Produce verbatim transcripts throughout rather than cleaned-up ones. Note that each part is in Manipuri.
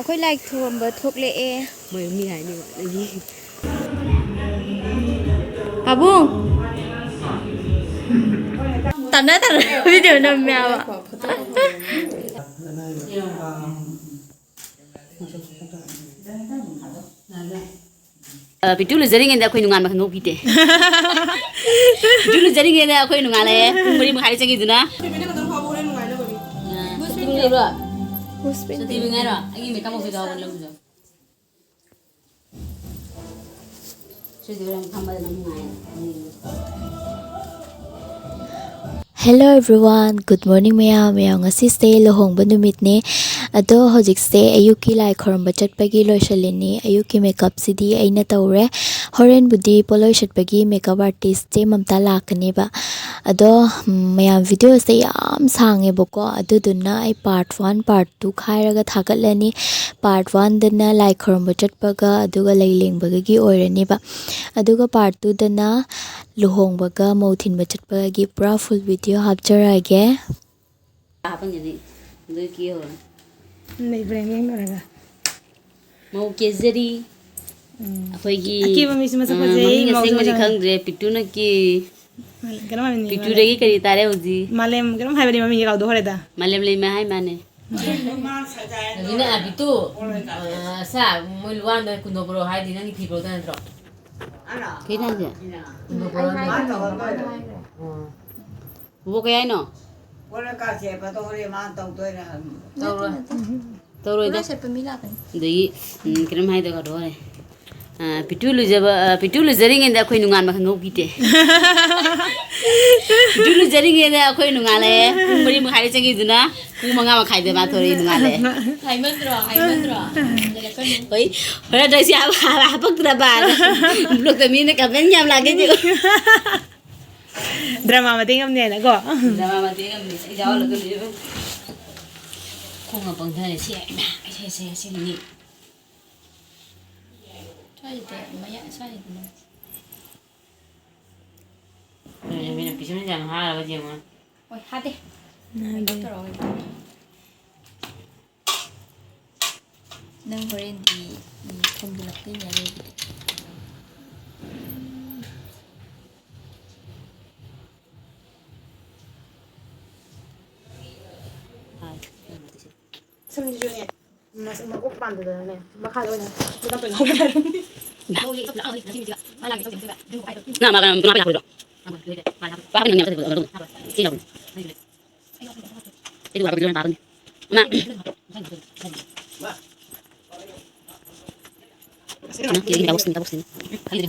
ꯑꯩꯈꯣꯏ ꯂꯥꯏ ꯈꯨꯔꯨꯝꯕ ꯊꯣꯛꯂꯛꯑꯦ꯫ ꯃꯣꯏ ꯃꯤ ꯍꯥꯏꯅꯤ ꯃꯥꯅꯤ꯫ ꯄꯥꯕꯨꯡ! ꯇꯞꯅ ꯇꯞꯅ ꯚꯤꯗꯤꯑꯣ ꯅꯝꯃꯦ ꯍꯥꯏꯕ꯫ ꯑ, ꯄꯤꯇꯨ ꯂꯨꯖꯔꯤꯉꯩꯗ ꯑꯩꯈꯣꯏ ꯅꯣꯡꯉꯥꯟꯕ ꯈꯪꯍꯧꯈꯤꯗꯦ꯫ ꯄꯤꯇꯨ ꯂꯨꯖꯔꯤꯉꯩꯗ ꯑꯩꯈꯣꯏ ꯅꯣꯡꯉꯥꯜꯂꯛꯑꯦ꯫ ꯄꯨꯡ ꯃꯔꯤ ꯃꯈꯥꯏꯗ ꯆꯪꯈꯤꯗꯨꯅ꯫ ꯁꯨꯇꯤ ꯂꯩꯕ꯭ꯔꯣ? ꯁꯨꯇꯤ ꯂꯩꯕ꯭ꯔꯣ? ꯑꯩꯒꯤ ꯃꯦꯀꯞ ꯃꯧꯁꯤꯗ ꯍꯧꯒꯠꯂꯝꯕꯗꯣ꯫ ꯁꯤꯗꯤ ꯍꯣꯔꯦꯟ ꯐꯝꯕꯗ ꯅꯨꯡꯉꯥꯏ꯫ Hello everyone, good morning ꯃꯌꯥꯝ꯫ ꯃꯌꯥꯝ, ꯉꯁꯤꯁꯦ ꯂꯨꯍꯣꯡꯕ ꯅꯨꯃꯤꯠꯅꯦ꯫ ꯑꯗꯣ ꯍꯧꯖꯤꯛꯁꯦ ꯑꯌꯨꯛꯀꯤ ꯂꯥꯏ ꯈꯨꯔꯨꯝꯕ ꯆꯠꯄꯒꯤ ꯂꯣꯏꯁꯤꯜꯂꯤꯅꯤ꯫ ꯑꯌꯨꯛꯀꯤ ꯃꯦꯀꯞꯁꯤꯗꯤ ꯑꯩꯅ ꯇꯧꯔꯦ꯫ ꯍꯣꯔꯦꯟꯕꯨꯗꯤ ꯄꯣꯠꯂꯣꯏ ꯁꯤꯠꯄꯒꯤ ꯃꯦꯀꯞ ꯑꯥꯔꯇꯤꯁ ꯆꯦ ꯃꯝꯇꯥ ꯂꯥꯛꯀꯅꯦꯕ꯫ ꯑꯗꯣ, ꯎꯝ, ꯃꯌꯥꯝ, ꯚꯤꯗꯤꯑꯣꯁꯦ ꯌꯥꯝ ꯁꯥꯡꯉꯦꯕꯀꯣ, ꯑꯗꯨꯗꯨꯅ ꯑꯩ part one, part two ꯈꯥꯏꯔꯒ ꯊꯥꯒꯠꯂꯅꯤ꯫ Part one ꯗꯅ ꯂꯥꯏ ꯈꯨꯔꯨꯝꯕ ꯆꯠꯄꯒ ꯑꯗꯨꯒ ꯂꯩ ꯂꯦꯡꯕꯒꯤ ꯑꯣꯏꯔꯅꯤꯕ꯫ ꯑꯗꯨꯒ part two ꯗꯅ ꯂꯨꯍꯣꯡꯕꯒ ꯃꯧ ꯊꯤꯟꯕ ꯆꯠꯄꯒꯤ ꯄꯨꯔꯥ full video ꯍꯥꯞꯆꯔꯛꯑꯒꯦ꯫ ꯍꯥꯞꯄꯟꯒꯅꯤ꯫ ꯑꯗꯨ ꯀꯦꯍꯧꯔꯣ꯫ ꯂꯩꯕ꯭ꯔꯥ ꯌꯦꯡ ꯂꯣꯏꯔꯒ꯫ ꯃꯧ ꯀꯦꯖꯔꯤ꯫ ꯎꯝ꯫ ꯑꯩꯈꯣꯏꯒꯤ, ꯑꯀꯦꯕ ꯃꯤꯁꯨ ꯃꯁꯛ ꯑ, ꯐꯖꯩ, ꯃꯃꯤꯡ ꯃꯧꯁꯨ ꯑꯁꯦꯡꯕꯗꯤ ꯃꯁꯛ ꯈꯪꯗ꯭ꯔꯦ꯫ ꯄꯤꯇꯨꯅ ꯀꯦ-, ꯀꯩꯅꯣꯝ ꯍꯥꯏꯕꯅꯤ, ꯄꯤꯇꯨꯗꯒꯤ ꯃꯥꯂꯦꯝ꯫ ꯀꯔꯤ ꯇꯥꯔꯦ ꯍꯧꯖꯤꯛ? ꯃꯥꯂꯦꯝ ꯀꯩꯅꯣꯝ ꯍꯥꯏꯕꯅꯤ, ꯃꯃꯤꯡꯁꯦ ꯀꯥꯎꯊꯣꯛꯈ꯭ꯔꯦꯗ꯫ ꯃꯥꯂꯦꯝ ꯂꯩꯃ ꯍꯥꯏ ꯃꯥꯅꯦ꯫ ꯑꯗꯨꯅ ꯄꯤꯇꯨ, ꯑ, ꯁꯥ, ꯃꯣꯏ ꯂꯨꯋꯥꯟꯗ ꯀꯨꯟꯗꯣ ꯄꯨꯔꯛꯑꯣ ꯍꯥꯏꯗꯤ ꯅꯪꯒꯤ ꯐꯤ ꯄꯨꯔꯛꯇ ꯅꯠꯇ꯭ꯔꯣ? ꯀꯩꯅꯣ ꯍꯥꯏꯁꯦ? ꯀꯨꯟꯗꯣ ꯄꯨꯔꯛꯑꯣ ꯍꯥꯏꯗꯤ꯫ ꯑꯣ꯫ ꯕꯣꯕꯣꯛ ꯀꯩ ꯍꯥꯏꯅꯣ? ꯀꯣꯜꯂ ꯀꯥꯁꯦ ꯐꯠꯇ ꯍꯣꯔꯦꯟ ꯃꯥ ꯇꯧꯗꯣꯏꯔꯥ ꯍꯪꯕ꯫ ꯇꯧꯔꯣꯏ꯫ ꯅꯠꯇꯦ, ꯅꯠꯇꯦ꯫ ꯇꯧꯔꯣꯏꯗ꯫ ꯄꯨꯔꯥ ꯁꯦꯠꯄ ꯃꯤ ꯂꯥꯛꯀꯅꯤ꯫ ꯑꯗꯒꯤ, ꯎꯝ, ꯀꯩꯅꯣꯝ ꯍꯥꯏꯗ ꯀꯥꯎꯊꯣꯛꯈ꯭ꯔꯦ꯫ ꯑ, ꯄꯤꯇꯨ ꯂꯨꯖꯕ, ꯑ, ꯄꯤꯇꯨ ꯂꯨꯖꯔꯤꯉꯩꯗ ꯑꯩꯈꯣꯏ ꯅꯣꯡꯉꯥꯟꯕ ꯈꯪꯍꯧꯈꯤꯗꯦ꯫ ꯄꯤꯇꯨ ꯂꯨꯖꯔꯤꯉꯩꯗ ꯑꯩꯈꯣꯏ ꯅꯣꯡꯉꯥꯜꯂꯛꯑꯦ꯫ ꯄꯨꯡ ꯃꯔꯤ ꯃꯈꯥꯏꯗ ꯆꯪꯈꯤꯗꯨꯅ ꯄꯨꯡ ꯃꯉꯥ ꯃꯈꯥꯏꯗ ꯃꯥ ꯊꯣꯔꯛꯏ, ꯅꯣꯡꯉꯥꯜꯂꯛꯑꯦ꯫ ꯍꯥꯏꯃꯟꯗ꯭ꯔꯣ? ꯍꯥꯏꯃꯟꯗ꯭ꯔꯣ? ꯍꯣꯏ, ꯍꯣꯔꯦꯟ ꯅꯪꯁꯤ ꯍꯥꯞ-, ꯍꯥꯞ-, ꯍꯥꯄꯛꯇ꯭ꯔꯕ? ꯕ꯭ꯂꯣꯛꯇ ꯃꯤꯅ ꯀꯃꯦꯟ ꯌꯥꯝ ꯂꯥꯛꯀꯦ, ꯆꯦ꯫ ꯗ꯭ꯔꯃꯥ ꯃꯇꯦꯛ ꯑꯃꯅꯦꯅꯀꯣ꯫ ꯗ꯭ꯔꯃꯥ ꯃꯇꯦꯛ ꯑꯃꯅꯦ꯫ ꯑꯩ ꯌꯥꯎꯍꯜꯂꯛꯀꯅꯤ꯫ ꯈꯣꯡꯒ ꯄꯪꯊꯔꯦ꯫ ꯁꯤ, ꯏꯃꯥ, ꯁꯦ, ꯁꯦ, ꯁꯤꯅꯤ꯫ ꯁ꯭ꯋꯥꯏꯗ ꯃꯌꯥ-, ꯁ꯭ꯋꯥꯏꯗꯅꯦ꯫ ꯃꯤꯅ ꯄꯤꯁꯨꯝꯁꯦ ꯌꯥꯝ ꯍꯥꯔꯕ ꯌꯦꯡꯉꯣ꯫ ꯍꯣꯏ, ꯍꯥꯗꯦ꯫ ꯍꯥꯗꯦ꯫ ꯇꯧꯔꯒ꯫ ꯅꯪ ꯍꯣꯔꯦꯟꯗꯤ, ꯎꯝ, ꯈꯨꯝꯖꯤꯜꯂꯛꯇꯣꯏꯅꯦ ꯑꯔꯣꯏꯕꯗꯤ꯫ ꯁꯝꯁꯤꯁꯨꯅꯦ, ꯃꯀꯣꯛ ꯄꯥꯟꯗꯗꯅꯅꯦ, ꯃꯈꯥꯗ ꯑꯣꯏꯅ ꯄꯨꯂꯞ ꯑꯣꯏꯅ ꯍꯧꯒꯠꯂꯦ꯫ ꯅꯪ ꯃꯥ ꯀꯩꯅꯣ ꯉꯥ ꯄꯩꯁꯥ ꯄꯨꯔꯤꯗꯣ? ꯄꯥꯕꯅꯤ ꯅꯪ ꯉꯥ ꯄꯩꯁꯥ ꯄꯨꯔꯤꯗꯣ? ꯁꯤ ꯌꯥꯎꯕꯅꯤ꯫ ꯑꯩꯗꯤ ꯋꯥ ꯄꯥꯕꯅꯤ꯫ ꯃꯥ꯫ ꯅꯠꯇꯦ, ꯑꯩꯅ ꯇꯧꯁꯤꯅꯤ, ꯇꯧꯁꯤꯅꯤ꯫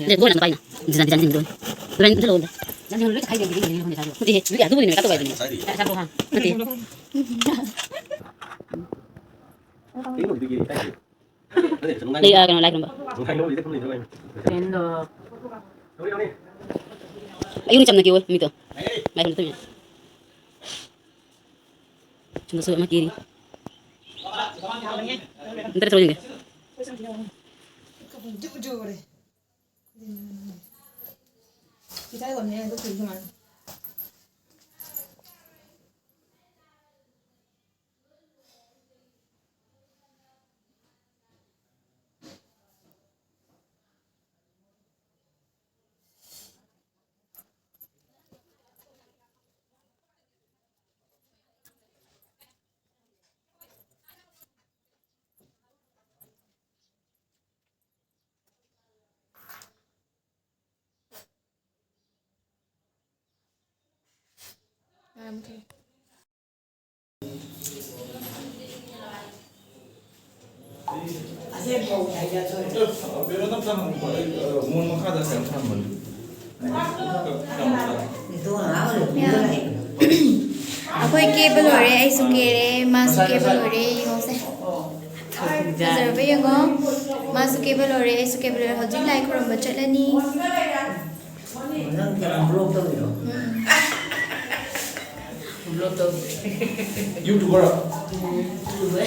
ꯂꯦ, ꯂꯣꯏꯅ ꯑꯝꯇ ꯄꯥꯏꯅ꯫ ꯗꯤꯖꯥꯏꯟ, ꯗꯤꯖꯥꯏꯟ ꯁꯤꯡꯗꯣ꯫ ꯂꯣꯏ, ꯂꯣꯏ ꯆꯠꯈꯥꯏꯗꯦ, ꯌꯦꯡꯉꯦ, ꯌꯦꯡꯉꯦ, ꯌꯦꯡꯉꯦ꯫ ꯅꯠꯇꯦ, ꯑꯗꯨꯗꯤ ꯑꯗꯨꯕꯨꯗꯤ ꯃꯦꯀꯞ ꯇꯧꯕ ꯍꯥꯏꯕꯅꯤ꯫ ꯅꯠꯇꯦ꯫ ꯂꯩ, ꯑ, ꯀꯩꯅꯣ, ꯂꯥꯏ ꯈꯨꯔꯨꯝꯕ꯫ ꯑꯌꯨꯛ ꯆꯝꯅ ꯀꯦꯌꯣ, ꯃꯤꯗꯣ꯫ ꯂꯥꯏ ꯈꯨꯔꯨꯝꯕ ꯆꯠꯇꯣꯏꯅꯦ꯫ ꯁꯣꯝꯗꯁꯨ ꯑꯃ ꯀꯦꯔꯤ꯫ ꯑꯝꯇ ꯊꯣꯛꯑ ꯌꯦꯡꯒꯦ꯫ ꯃꯣꯟ ꯃꯈꯥꯗ ꯀꯩꯅꯣ ꯊꯝꯕꯅꯤ꯫ ꯑꯩꯈꯣꯏ ꯀꯦꯕ ꯂꯣꯏꯔꯦ, ꯑꯩꯁꯨ ꯀꯦꯔꯦ, ꯃꯥꯁꯨ ꯀꯦꯕ ꯂꯣꯏꯔꯦ, ꯌꯦꯡꯉꯣꯁꯦ꯫ ꯐꯖꯔꯕ ꯌꯦꯡꯉꯣ꯫ ꯃꯥꯁꯨ ꯀꯦꯕ ꯂꯣꯏꯔꯦ, ꯑꯩꯁꯨ ꯀꯦꯕ ꯂꯣꯏꯔꯦ꯫ ꯍꯧꯖꯤꯛ ꯂꯥꯏ ꯈꯨꯔꯨꯝꯕ ꯆꯠꯂꯅꯤ꯫ ꯅꯪ ꯀꯅꯥ block ꯇꯧꯔꯤꯔꯣ? ꯎꯝ꯫ Block ꯇꯧ꯫ YouTuber ꯔꯣ? ꯎꯝ, YouTuber꯫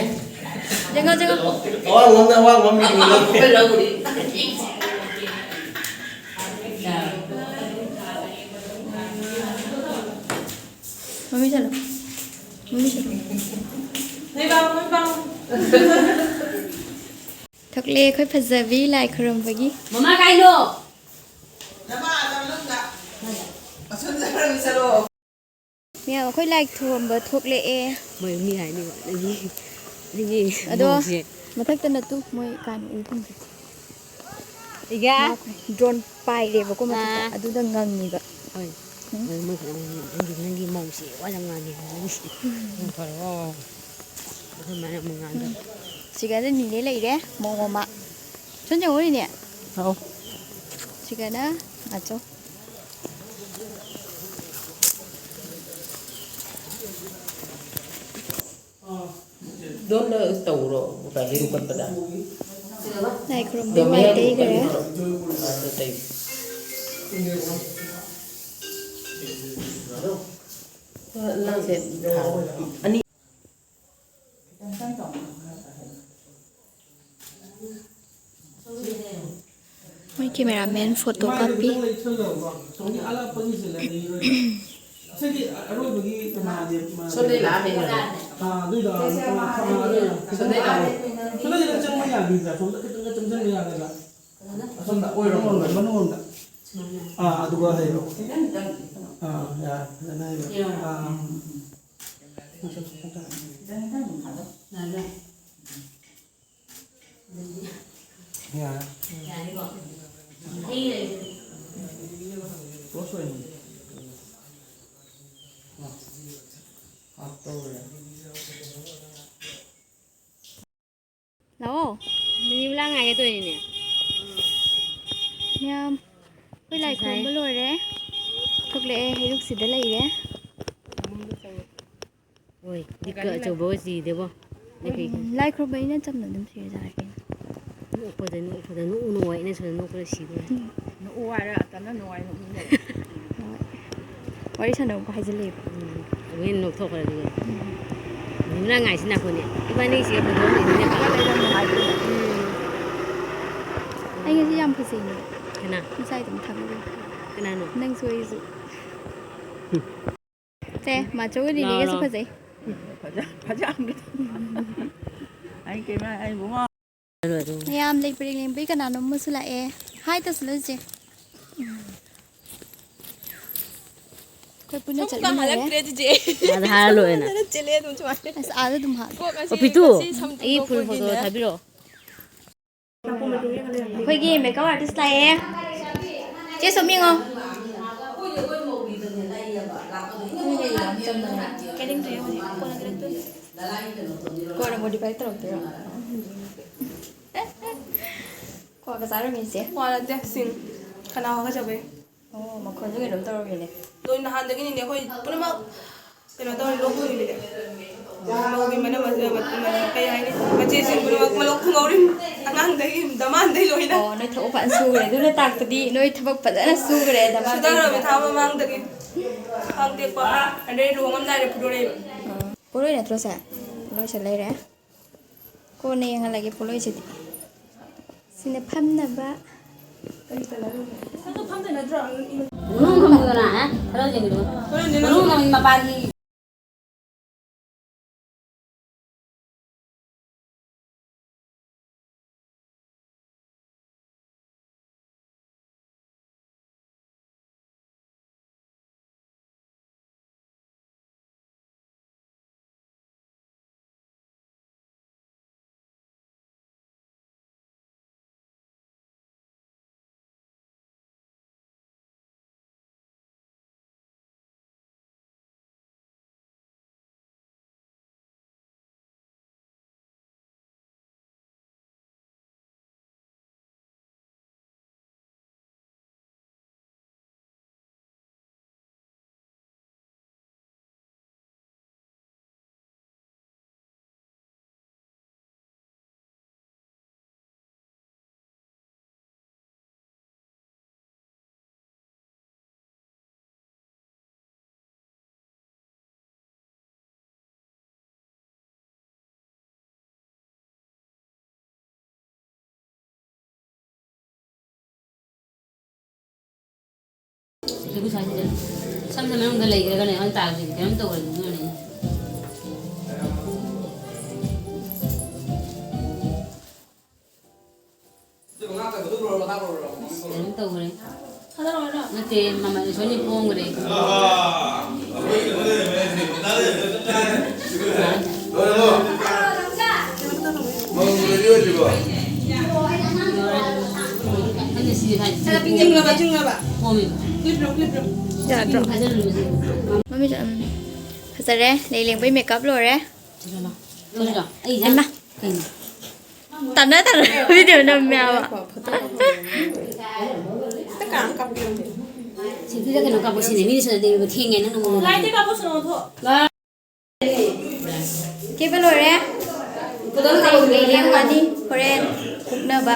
ꯌꯦꯡꯉꯣ, ꯌꯦꯡꯉꯣ꯫ ꯑꯋꯥꯡꯕ ꯑꯃꯅ ꯑꯋꯥꯡꯕ ꯑꯃ ꯌꯦꯡꯉꯣ꯫ ꯃꯃꯤ ꯆꯠꯂꯣ꯫ ꯃꯃꯤ ꯆꯠꯂꯣ꯫ ꯅꯣꯏ ꯄꯥꯎ, ꯅꯣꯏ ꯄꯥꯎ꯫ ꯂꯦ, ꯑꯩꯈꯣꯏ ꯐꯖꯕꯤ ꯂꯥꯏ ꯈꯨꯔꯨꯝꯕꯒꯤ꯫ ꯃꯃꯥ ꯀꯥꯏꯅꯣ? ꯅꯃꯥ ꯑꯗ ꯃꯅꯨꯡꯗ꯫ ꯑꯁꯣꯝꯗ ꯈꯔ ꯆꯠꯂꯣ꯫ ꯃꯌꯥꯝ, ꯑꯩꯈꯣꯏ ꯂꯥꯏ ꯈꯨꯔꯨꯝꯕ ꯊꯣꯛꯂꯛꯑꯦ꯫ ꯃꯣꯏ ꯃꯤ ꯍꯥꯏꯅꯤ, ꯅꯪꯒꯤ, ꯅꯪꯒꯤ ꯑꯗꯣ ꯃꯧꯁꯦ꯫ ꯃꯊꯛꯇ ꯅꯠꯇꯨ, ꯃꯣꯏ ꯀꯥꯟ ꯎꯏ ꯐꯪꯗꯦ꯫ ꯏꯒꯦ? ꯃꯥ ꯗ꯭ꯔꯣꯟ ꯄꯥꯏꯔꯦꯕꯀꯣ ꯃꯊꯛꯇ, ꯑꯥ꯫ ꯑꯗꯨꯗ ꯉꯪꯉꯤꯕ꯫ ꯍꯣꯏ꯫ ꯎꯝ꯫ ꯍꯣꯏ, ꯃꯣꯏ ꯈꯛꯇꯪ ꯉꯪꯉꯤ꯫ ꯅꯪꯒꯤ, ꯅꯪꯒꯤ ꯃꯧꯁꯦ ꯋꯥ ꯌꯥꯝ ꯉꯥꯡꯉꯦ, ꯅꯪꯒꯤ꯫ ꯎꯝ꯫ ꯌꯥꯝ ꯐꯔꯦ, ꯋꯥ, ꯋꯥ, ꯋꯥ꯫ ꯑꯩꯈꯣꯏ ꯃꯥꯅ ꯑꯃꯨꯛ ꯉꯥꯡꯗꯕ꯫ ꯎꯝ꯫ ꯁꯤꯒꯗ ꯅꯤꯅꯦ ꯂꯩꯔꯦ, ꯃꯧ ꯃꯃꯥ꯫ ꯁꯣꯝ ꯆꯪꯉꯣ ꯅꯤꯅꯦ꯫ ꯍꯥꯎ꯫ ꯁꯤꯒꯅ ꯃꯥꯆꯧ꯫ ꯗꯣꯟꯗ ꯇꯧꯔꯣ, ꯀꯩꯅꯣ ꯀꯠꯄꯗ꯫ ꯂꯥꯏ ꯈꯨꯔꯨꯝꯕꯩ ꯗꯣꯟꯗ ꯋꯥꯏ ꯇꯩꯈ꯭ꯔꯦ꯫ ꯀꯠꯄꯗꯣ꯫ ꯑꯗꯨ ꯇꯩ꯫ ꯅꯪꯁꯦ ꯑꯅꯤ꯫ ꯃꯣꯏ cameraman photo ꯀꯥꯞꯄꯤ꯫ ꯁꯣꯝꯗꯩ ꯂꯥꯛꯑꯝꯃꯦ꯫ ꯑꯥ, ꯑꯗꯨꯏꯗꯣ, ꯑꯥ, ꯑꯥ, ꯑꯥ, ꯁꯣꯝꯗꯩ ꯂꯥꯛꯑꯝꯃꯦ꯫ ꯁꯣꯝꯗꯩ ꯑꯗꯨꯝ ꯆꯪꯕ ꯌꯥꯕꯤꯕ꯭ꯔꯥ? ꯁꯣꯝꯗ ꯈꯤꯇꯪꯒ ꯆꯪꯁꯤꯟꯕ ꯌꯥꯒꯗ꯭ꯔꯥ? ꯑꯁꯣꯝꯗ ꯑꯣꯏꯔꯣꯝꯗ, ꯃꯅꯨꯡꯂꯣꯝꯗ꯫ ꯑꯥ, ꯑꯗꯨꯒ ꯍꯩꯔꯛꯑꯣ꯫ ꯑꯥ, ꯌꯥꯔꯦ, ꯐꯖꯅ ꯍꯩꯔꯛꯑꯣ꯫ ꯑꯥ꯫ ꯌꯥꯔꯦ꯫ Close ꯑꯣꯏꯅ꯫ ꯑꯥ, ꯇꯧꯔꯦ꯫ ꯂꯥꯛꯑꯣ꯫ ꯃꯤꯅꯤ ꯃꯤꯂꯥ ꯉꯥꯏꯒꯦ ꯇꯧꯔꯤꯅꯦ꯫ ꯃꯌꯥꯝ, ꯑꯩꯈꯣꯏ ꯂꯥꯏ ꯉꯁꯥꯏ ꯈꯨꯔꯨꯝꯕ ꯂꯣꯏꯔꯦ꯫ ꯊꯣꯛꯂꯛꯑꯦ, ꯍꯩꯔꯨꯛꯁꯤꯗ ꯂꯩꯔꯦ꯫ ꯍꯣꯏ, ꯂꯤꯛꯀ ꯑꯆꯧꯕꯒ ꯆꯤꯗꯦꯕꯣ꯫ ꯎꯝ, ꯂꯥꯏ ꯈꯨꯔꯨꯝꯕꯅꯤꯅ ꯆꯝꯅ ꯑꯗꯨꯝ ꯁꯤꯔ ꯆꯥꯔꯦ ꯀꯩꯅꯣ꯫ ꯅꯣꯛꯄꯗ, ꯅꯣꯛꯄꯗ, ꯅꯣꯛꯎ, ꯅꯣꯛꯑꯣ, ꯑꯩꯅ ꯁꯣꯝꯗ ꯅꯣꯛꯄꯗ ꯁꯤꯗꯣꯔꯦ꯫ ꯎꯝ꯫ ꯅꯣꯛꯎ ꯍꯥꯏꯔ ꯑꯇꯅ ꯅꯨꯡꯉꯥꯏ ꯅꯣꯛꯅꯤꯡꯉꯦ꯫ ꯍꯣꯏ꯫ ꯋꯥꯔꯤ ꯁꯥꯟꯅꯕ ꯍꯥꯏꯖꯤꯜꯂꯛꯑꯦꯕ꯫ ꯎꯝ꯫ ꯑꯃꯨꯛ ꯍꯦꯟꯅ ꯅꯣꯛꯊꯣꯛꯈ꯭ꯔꯦ ꯑꯗꯨꯒ꯫ ꯎꯝ꯫ ꯅꯤꯝꯂꯥ ꯉꯥꯏꯁꯤ ꯅꯥꯈꯣꯅꯦ꯫ ꯏꯕꯥꯅꯤꯁꯤꯒ ꯐꯣꯇꯣ ꯑꯃ ꯂꯩꯅꯤꯡꯉꯦ꯫ ꯎꯝ꯫ ꯑꯩ ꯉꯁꯤ ꯌꯥꯝ ꯐꯖꯩꯅꯦ꯫ ꯀꯅꯥ? ꯉꯁꯥꯏ ꯑꯗꯨꯝ ꯊꯥꯒꯠꯂꯦ꯫ ꯀꯅꯥꯅꯣ? ꯅꯪꯁꯨ ꯑꯩꯁꯨ꯫ ꯁꯦ, ꯃꯥꯆꯧꯒ ꯂꯤꯂꯤꯒꯁꯨ ꯂꯥꯎ, ꯂꯥꯎ꯫ ꯐꯖꯩ꯫ ꯐꯖ-, ꯐꯖ-, ꯑꯩ ꯀꯩꯅꯣ, ꯑꯩ ꯏꯕꯨꯡꯉꯣ꯫ ꯂꯣꯏꯔꯦ꯫ ꯃꯌꯥꯝ ꯂꯩ ꯄꯔꯦꯡ ꯂꯦꯡꯕꯩ ꯀꯅꯥꯅꯣꯝ ꯑꯃꯁꯨ ꯂꯥꯛꯑꯦ꯫ ꯍꯥꯏ ꯇꯧꯁꯜꯂꯨ ꯆꯤꯆꯦ꯫ ꯎꯝ꯫ ꯑꯩꯈꯣꯏ ꯄꯨꯟꯅ ꯁꯝ ꯆꯠꯃꯤꯟꯅꯔꯦ꯫ ꯀꯪꯍꯜꯂꯛꯇ꯭ꯔꯦ ꯆꯤꯆꯦ꯫ ꯑꯗ ꯍꯥꯏꯔ ꯂꯣꯏꯔꯦꯅ꯫ ꯐꯖꯅ ꯆꯤꯜꯂꯦ ꯑꯗꯨꯝ ꯁꯨꯃꯥꯏꯅ꯫ ꯑꯁ, ꯑꯥꯗ ꯑꯗꯨꯝ ꯍꯥꯞ꯫ ꯀꯣꯛ ꯑꯁꯤ ꯑꯣ, ꯄꯤꯇꯨ, ꯉꯁꯤ ꯁꯝ ꯑꯩꯒꯤ full ꯄꯣꯠꯇꯣ ꯊꯥꯕꯤꯔꯛꯑꯣ꯫ ꯑꯩꯈꯣꯏꯒꯤ makeup artist ꯂꯥꯛꯑꯦ꯫ ꯆꯦ ꯁꯣꯝ ꯌꯦꯡꯉꯣ꯫ ꯀꯦꯅꯤꯡꯗ꯭ꯔꯦ ꯍꯧꯖꯤꯛ꯫ ꯀꯣꯟꯅ ꯀꯦꯔꯛꯇꯣꯏꯅꯦ꯫ ꯀꯣꯟꯅ modify ꯇꯧꯔꯛꯇꯣꯏꯔꯣ? ꯀ꯭ꯋꯥꯒ ꯆꯥꯔꯝꯃꯤꯁꯦ? ꯀ꯭ꯋꯥ ꯅꯠꯇꯦ, ꯁꯤꯡ꯫ ꯈꯅꯥꯎ ꯍꯥꯒꯠꯆꯕꯩ꯫ ꯑꯣ, ꯃꯈꯣꯟꯁꯨ ꯀꯩꯅꯣꯝ ꯇꯧꯔꯝꯃꯤꯅꯦ꯫ ꯂꯣꯏ ꯅꯍꯥꯟꯗꯒꯤꯅꯤꯅꯦ ꯑꯩꯈꯣꯏ ꯄꯨꯝꯅꯃꯛ ꯀꯩꯅꯣ ꯇꯧꯔꯤ, ꯂꯣꯛ ꯊꯨꯡꯉꯤꯅꯤꯅꯦ꯫ ꯂꯣꯛꯀꯤ ꯃꯅꯝ, ꯃ-, ꯃ-, ꯀꯩ ꯍꯥꯏꯅꯤ? ꯃꯆꯦꯁꯤꯡ ꯄꯨꯝꯅꯃꯛ ꯂꯣꯛ ꯊꯨꯡꯍꯧꯔꯤ꯫ ꯑꯉꯥꯡꯗꯒꯤ, ꯗꯃꯥꯟꯗꯒꯤ ꯂꯣꯏꯅ꯫ ꯑꯣ, ꯅꯣꯏ ꯊꯕꯛ ꯐꯖꯅ ꯁꯨꯈ꯭ꯔꯦ꯫ ꯑꯗꯨꯅ ꯇꯥꯛꯄꯗꯤ ꯅꯣꯏ ꯊꯕꯛ ꯐꯖꯅ ꯁꯨꯈ꯭ꯔꯦ, ꯗꯃꯥꯟꯗꯒꯤ꯫ ꯁꯨꯊꯈ꯭ꯔꯕꯅꯤ ꯊꯥ ꯃꯃꯥꯡꯗꯒꯤ꯫ ꯈ꯭ꯋꯥꯡ ꯇꯦꯛꯄ, ꯑꯗꯩ ꯂꯨꯍꯣꯡꯉꯝꯗꯥꯏꯗ ꯐꯨꯗꯣꯔꯛꯏꯕ꯫ ꯑꯣ, ꯄꯣꯠꯂꯣꯏ ꯅꯠꯇ꯭ꯔꯣ ꯁꯦ? ꯄꯣꯠꯂꯣꯏꯁꯦ ꯂꯩꯔꯦ꯫ ꯀꯣꯟꯅ ꯌꯦꯡꯍꯜꯂꯒꯦ ꯄꯣꯠꯂꯣꯏꯁꯤꯗꯤ꯫ ꯁꯤꯅ ꯐꯝꯅꯕ꯫ ꯃꯅꯨꯡ ꯊꯝꯃꯨꯗꯅ, ꯑꯦ? ꯈꯔ ꯌꯦꯡꯉꯨꯗꯅ꯫ ꯃꯅꯨꯡ ꯊꯝꯃꯤ ꯃꯄꯥꯟꯒꯤ꯫ ꯁꯝꯁꯦ ꯃꯅꯨꯡꯗ ꯂꯩꯈ꯭ꯔꯒꯅꯦ ꯑꯗꯨꯝ ꯇꯥꯔꯛꯇꯣꯏꯅꯦ, ꯀꯩꯅꯣꯝ ꯇꯧꯈ꯭ꯔꯗꯤ ꯑꯗꯨꯅꯅꯦ꯫ ꯇꯧꯈ꯭ꯔꯦ꯫ ꯅꯠꯇꯦ, ꯃꯃꯜ ꯏꯁꯣꯔꯅꯤ ꯄꯣꯡꯈ꯭ꯔꯦ꯫ ꯈꯪꯗꯦ, ꯁꯤ ꯍꯥꯏ-, ꯆꯤꯡꯂꯕ, ꯆꯤꯡꯂꯕ꯫ ꯄꯣꯝꯃꯦꯕ꯫ ꯌꯥꯗ꯭ꯔꯣ? ꯐꯥꯖꯤꯜꯂꯨ, ꯃꯁꯤ꯫ ꯃꯃꯤꯠꯁꯨ, ꯎꯝ꯫ ꯐꯖꯔꯦ꯫ ꯂꯩ ꯂꯦꯡꯕꯩ ꯃꯦꯀꯞ ꯂꯣꯏꯔꯦ꯫ ꯆꯠꯂꯣ꯫ ꯆꯠꯂꯣ꯫ ꯑꯩ ꯏꯃꯥ꯫ ꯀꯩꯅꯣ? ꯇꯥꯟꯅ ꯇꯥꯟꯅ ꯚꯤꯗꯤꯑꯣ ꯅꯝꯃꯦ ꯍꯥꯏꯕ꯫ ꯁꯤꯗ ꯀꯩꯅꯣ ꯀꯥꯞꯄꯛꯁꯤꯅꯦ, ꯃꯤꯅ ꯁꯤꯗ ꯊꯦꯡꯉꯦ, ꯅꯪꯅ ꯃꯉꯣꯟꯗ ꯂꯥꯏꯠꯇ ꯀꯥꯞꯄꯛꯁꯅꯣ, ꯊꯣꯛ꯫ ꯀꯦꯕ ꯂꯣꯏꯔꯦ꯫ ꯂꯩ ꯂꯦꯡꯉꯅꯤ ꯍꯣꯔꯦꯟ ꯀꯨꯞꯅꯕ꯫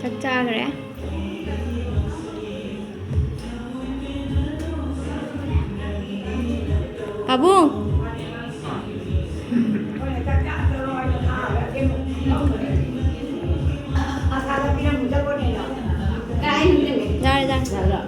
ꯆꯥꯛ ꯆꯥꯈ꯭ꯔꯦ꯫ ꯄꯥꯕꯨꯡ! ꯌꯥꯗ꯭ꯔꯥ?